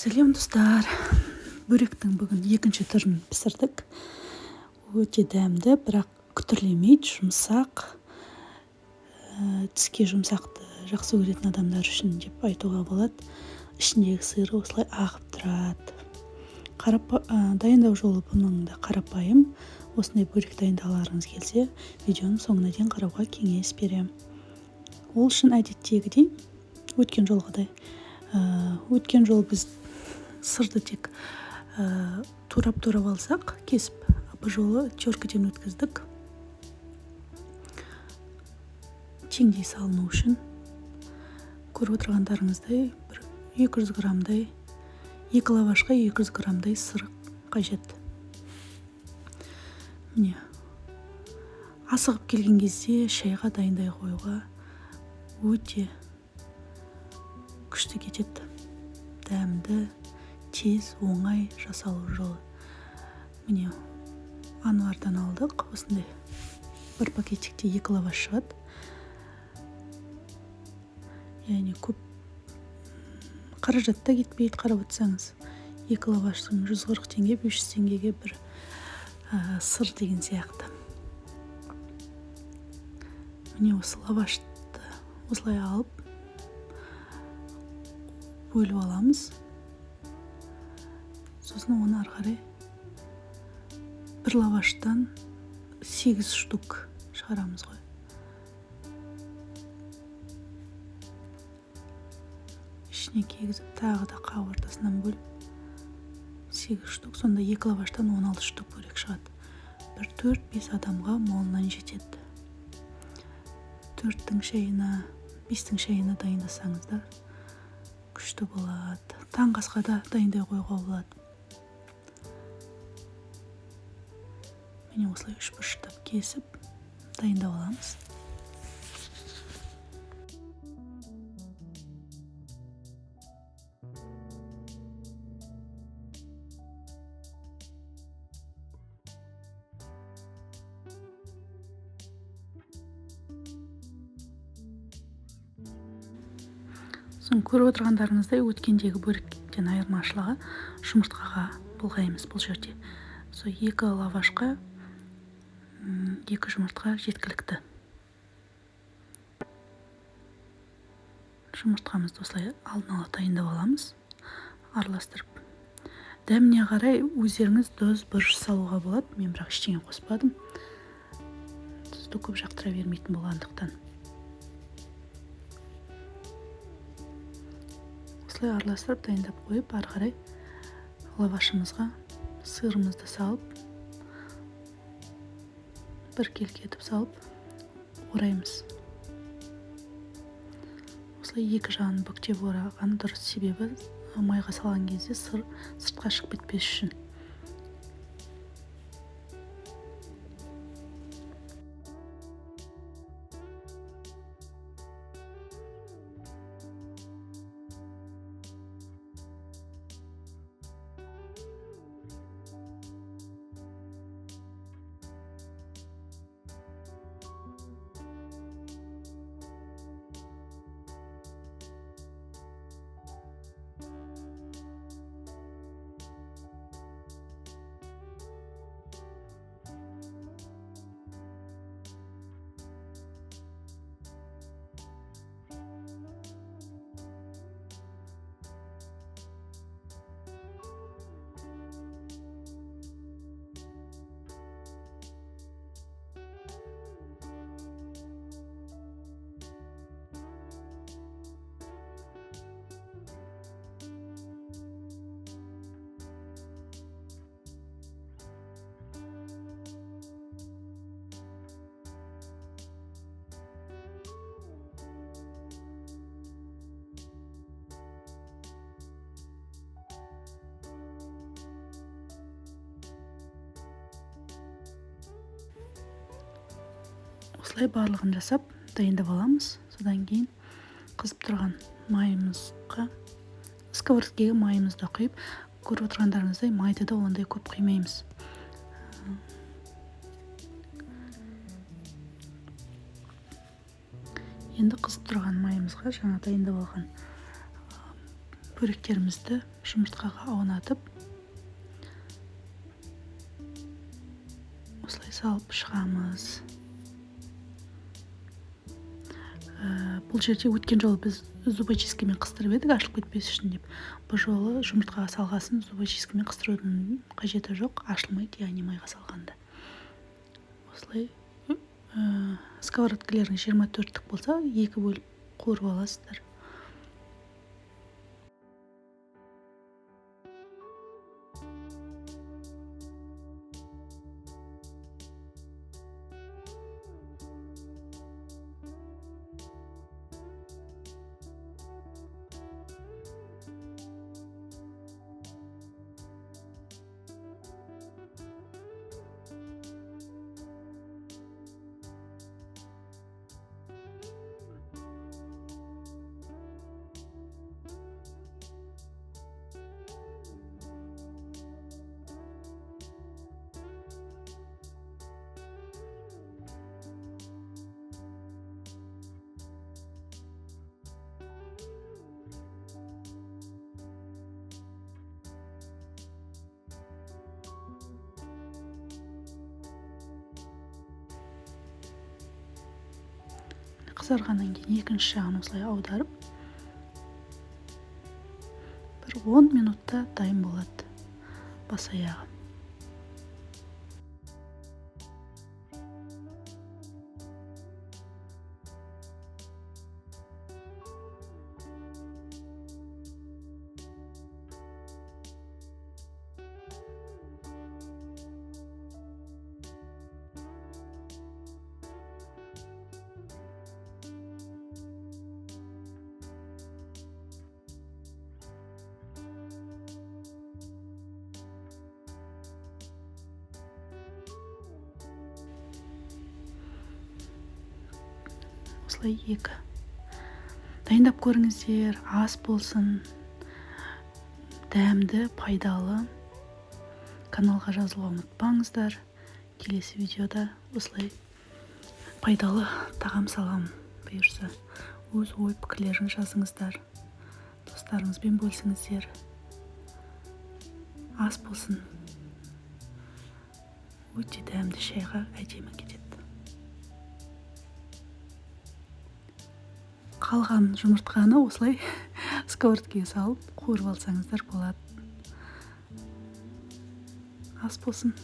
Сәлем, достар! Бөректің бүгін екінші түрін пісірдік. Өте дәмді, бірақ күтірлемейді, жұмсақ. Тіске жұмсақты жақсы көретін адамдар үшін деп айтуға болады. Ішіндегі сыры осылай ағып тұрады. Дайындау жолы бұның да қарапайым. Осындай бөрек дайындағыларыңыз келсе, видеоның соңына дейін қарауға кеңес беремін. Ол үшін әдеттегідей, өткен жолғыдай, өткен жолы біз сырды тек турап-турап алсақ, кесіп, бұл жолы теркіден өткіздік. Теңдей салыну үшін. Көріп отырғандарыңыздай, бір 200 граммдай, екі лавашқа 200 граммдай сыр қажет. Міне, асығып келген кезде шайға дайындай қоюға өте күшті кетеді. Дәмді, тез, оңай жасалу жолы. Міне, Ануардан алдық. Осындай бір пакетикте екі лаваш шығады. Яғни көп қаражат та кетпейді, қарап отырсаңыз. Екі лаваштың 140 теңге, 500 теңгеге бір сыр деген сияқты. Міне, осы лавашты осылай алып бөліп аламыз. Сосын оны ары қарай бір лаваштан 8 штук шығарамыз ғой. Ішіне кигізіп, тағы да қақ ортасынан бөліп 8 штук, сонда екі лаваштан 16 штук бөрек шығады. Бір 4-5 адамға молынан жетеді. 4-тің шайына, 5-тің шайына дайындасаңыздар күшті болады. Таңғы асқа да дайындай қоюға болады. Міне, осылай үш бұрыштап кесіп дайындап аламыз. Соны көріп отырғандарыңыздай, өткендегі бөректен айырмашылығы жұмыртқаға былғаймыз бұл жерде. Сол екі лавашқа, екі жұмыртқа жеткілікті. Жұмыртқамызды осылай алдын ала дайындап аламыз, араластырып. Дәміне қарай өздеріңіз тұз, бұрыш салуға болады. Мен бірақ ештеңе қоспадым. Тұзды көп жақтыра бермейтін болғандықтан. Осылай араластырып дайындап қойып, ары қарай лавашымызға сырымызды салып, бір келкі етіп салып ораймыз. Осылай екі жағын бүктеп ораған дұрыс, себебі майға салған кезде сыр сыртқа шығып кетпес үшін. Осылай барлығын жасап дайындап аламыз. Содан кейін қызып тұрған майымызға, сковородкеге майымызды құйып, көріп отырғандарыңыздай майды да ондай көп құймаймыз. Енді қызып тұрған майымызға жаңа дайындап алған Бөректерімізді жұмыртқаға аунатып, осылай салып шығамыз. Бұл жерде өткен жолы біз зубочисткамен қыстырып едік, ашылып кетпес үшін деп. Бұл жолы жұмыртқаға салғасын зубочисткамен қыстырудың қажеті жоқ, ашылмайды, яғни майға салғанда. Осылай сковородкалеріңіз 24-тік болса, 2 бөліп қуырып аласыздар. Қызарғаннан кейін екінші жағын осылай аударып, бір 10 минутта дайын болады бас аяғы. Осылай 2. Дайындап көріңіздер, ас болсын, дәмді, пайдалы. Каналға жазылуға ұмытпаңыздар. Келесі видеода осылай пайдалы тағам саламын, бұйырса. Өз ой пікірлеріңізді жазыңыздар, достарыңызбен бөлісіңіздер. Ас болсын. Өте дәмді шайға әдемі кетеді. Қалған жұмыртқаны осылай сковородкаға салып қуырып алсаңыздар болады. Ас болсын.